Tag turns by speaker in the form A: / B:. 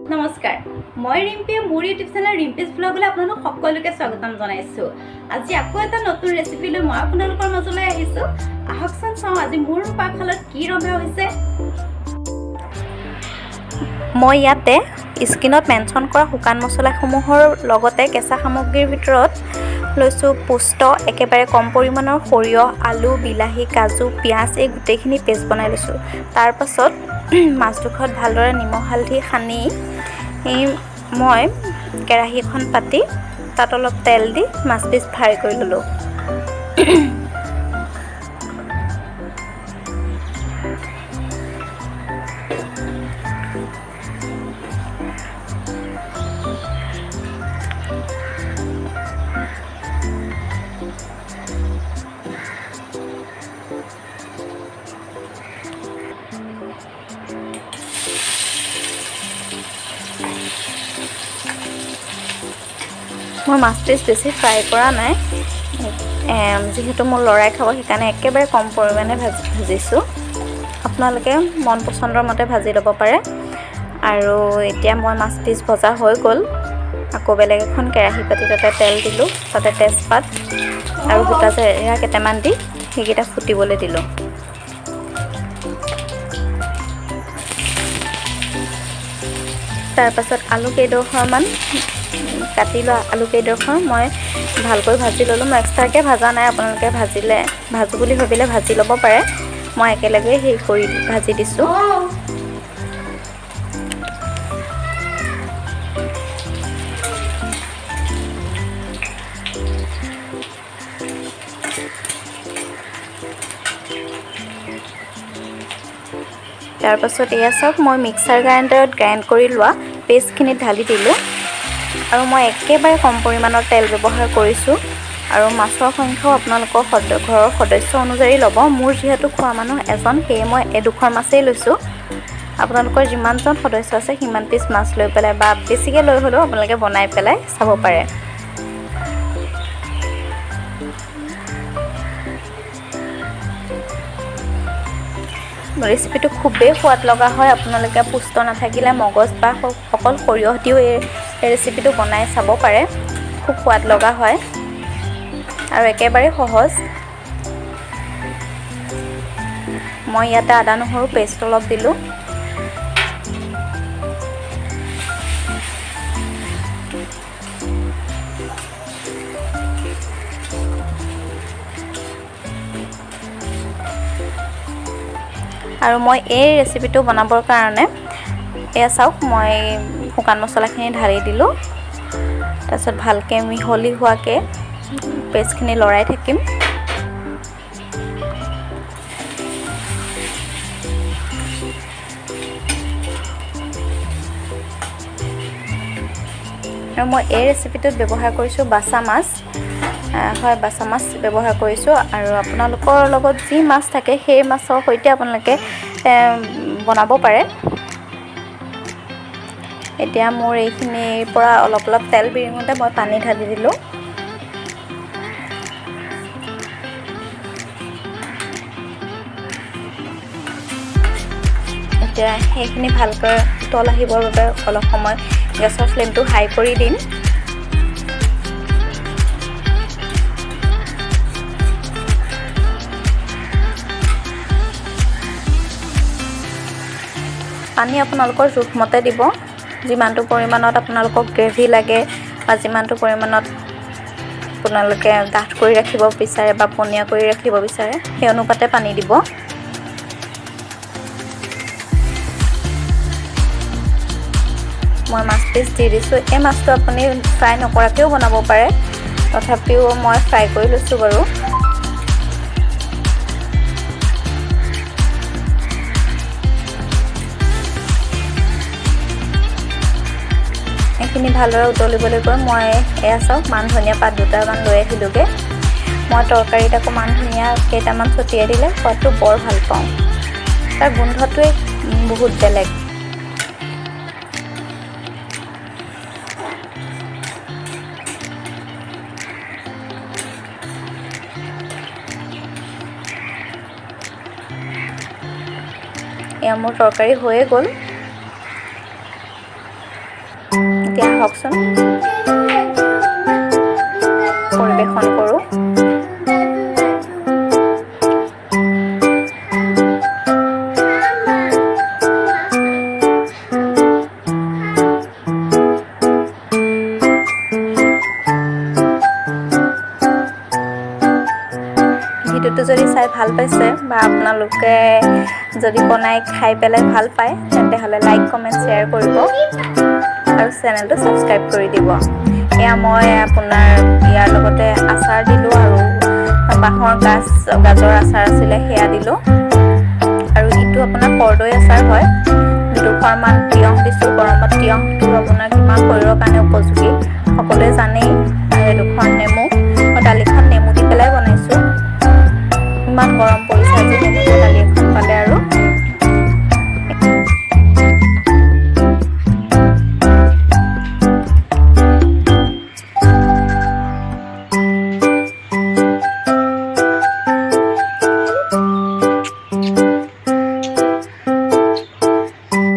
A: নমস্কাৰ, মই ৰিম্পীয়ে মোৰ ইউটিউব চেনেল ৰিম্পিজ ভ্লগলৈ আপোনালোক সকলোকে স্বাগতম জনাইছোঁ। আজি আকৌ এটা নতুন ৰেচিপি লৈ মই আপোনালোকৰ মাজলৈ আহিছোঁ। আহকচোন চাওঁ আজি মোৰ পাকশালত কি ৰন্ধা হৈছে। মই ইয়াতে স্ক্ৰীণত মেনশ্যন কৰা শুকান মছলাসমূহৰ লগতে কেঁচা সামগ্ৰীৰ ভিতৰত লৈছোঁ পোস্ত, একেবাৰে কম পৰিমাণৰ সৰিয়হ, আলু, বিলাহী, কাজু, পিঁয়াজ, এই গোটেইখিনি পেষ্ট বনাই লৈছোঁ। তাৰপাছত মাছডোখৰত ভালদৰে নিমখ হালধি সানি মই কেৰাহী এখন পাতি তাত অলপ তেল দি মাছ পিচ ফ্ৰাই কৰি ল'লোঁ। মই মাছ পিচ বেছি ফ্ৰাই কৰা নাই, যিহেতু মোৰ ল'ৰাই খাব, সেইকাৰণে একেবাৰে কম পৰিমাণে ভাজিছোঁ। আপোনালোকে মন পচন্দৰ মতে ভাজি ল'ব পাৰে। আৰু এতিয়া মই মাছ পিচ ভজা হৈ গ'ল। আকৌ বেলেগ এখন কেৰাহী পাতি তাতে তেল দিলোঁ, তাতে তেজপাত আৰু গোটা জিৰা কেইটামান দি সেইকেইটা ফুটিবলৈ দিলোঁ। তাৰপাছত আলু কেইডোখৰমান কাটি লোৱা আলু কেইডোখৰ মই ভালকৈ ভাজি ল'লোঁ। মই এক্সট্ৰাকৈ ভাজা নাই, আপোনালোকে ভাজো বুলি ভাবিলে ভাজি ল'ব পাৰে। মই একেলগে হেৰি কৰি ভাজি দিছোঁ। তাৰপাছত এয়া চাওক, মই মিক্সাৰ গ্ৰাইণ্ডাৰত গ্ৰাইণ্ড কৰি লোৱা পেষ্টখিনি ঢালি দিলোঁ। আৰু মই একেবাৰে কম পৰিমাণৰ তেল ব্যৱহাৰ কৰিছোঁ। আৰু মাছৰ সংখ্যাও আপোনালোকৰ ঘৰৰ সদস্য অনুযায়ী ল'ব। মোৰ যিহেতু খোৱা মানুহ এজন, সেয়ে মই এডোখৰ মাছেই লৈছোঁ। আপোনালোকৰ যিমানজন সদস্য আছে সিমান পিচ মাছ লৈ পেলাই বা বেছিকৈ লৈ হ'লেও আপোনালোকে বনাই পেলাই চাব পাৰে। ৰেচিপিটো খুবেই সোৱাদ লগা হয়। আপোনালোকে পুষ্ট নাথাকিলে মগজ বা অকল সৰিয়হ দিও এই ৰেচিপিটো বনাই চাব পাৰে, খুব সোৱাদ লগা হয় আৰু একেবাৰে সহজ। মই ইয়াতে আদা নহৰু পেষ্ট অলপ দিলোঁ। আৰু মই এই ৰেচিপিটো বনাবৰ কাৰণে এয়া চাওক, মই শুকান মছলাখিনি ঢালি দিলোঁ। তাৰপিছত ভালকৈ মিহলি হোৱাকৈ পেষ্টখিনি লৰাই থাকিম। আৰু মই এই ৰেচিপিটোত ব্যৱহাৰ কৰিছোঁ বাচা মাছ। হয়, বাচা মাছ ব্যৱহাৰ কৰিছোঁ। আৰু আপোনালোকৰ লগত যি মাছ থাকে সেই মাছৰ সৈতে আপোনালোকে বনাব পাৰে। এতিয়া মোৰ এইখিনিৰ পৰা অলপ অলপ তেল বিৰিঙোতে মই পানী ঢালি দিলোঁ। এতিয়া সেইখিনি ভালকৈ উতল আহিবৰ বাবে অলপ সময় গেছৰ ফ্লেমটো হাই কৰি দিম। পানী আপোনালোকৰ জোখমতে দিব, যিমানটো পৰিমাণত আপোনালোকক গ্ৰেভি লাগে বা যিমানটো পৰিমাণত আপোনালোকে ডাঠ কৰি ৰাখিব বিচাৰে বা পনীয়া কৰি ৰাখিব বিচাৰে সেই অনুপাতে পানী দিব। মই মাছ পিচ দি দিছোঁ। এই মাছটো আপুনি ফ্ৰাই নকৰাকৈও বনাব পাৰে, তথাপিও মই ফ্ৰাই কৰি লৈছোঁ বাৰু। এইখিনি ভালদৰে উতলিবলৈ গৈ মই এয়া চাওক, মান ধনিয়া পাত দুটামান লৈ আহিলোঁগৈ। মই তৰকাৰীত আকৌ মান ধনিয়া কেইটামান ছটিয়াই দিলে সোৱাদটো বৰ ভাল পাওঁ, তাৰ গোন্ধটোৱে বহুত বেলেগ। এয়া মোৰ তৰকাৰী হৈয়ে গ'ল। এতিয়া আহকচোন, পৰিৱেশন কৰোঁ। ভিডিঅ'টো যদি চাই ভাল পাইছে বা আপোনালোকে যদি বনাই খাই পেলাই ভাল পায়, তেন্তে হ'লে লাইক, কমেণ্ট, শ্বেয়াৰ কৰিব আৰু চেনেলটো ছাবস্ক্ৰাইব কৰি দিব। এয়া মই আপোনাৰ ইয়াৰ লগতে আচাৰ দিলোঁ আৰু বাঁহৰ গাজৰ আচাৰ আছিলে, সেয়া দিলোঁ। আৰু ইটো আপোনাৰ কৰ্দৈ আচাৰ হয়। দুখৰমান তিয়ঁহ দিছোঁ, গৰম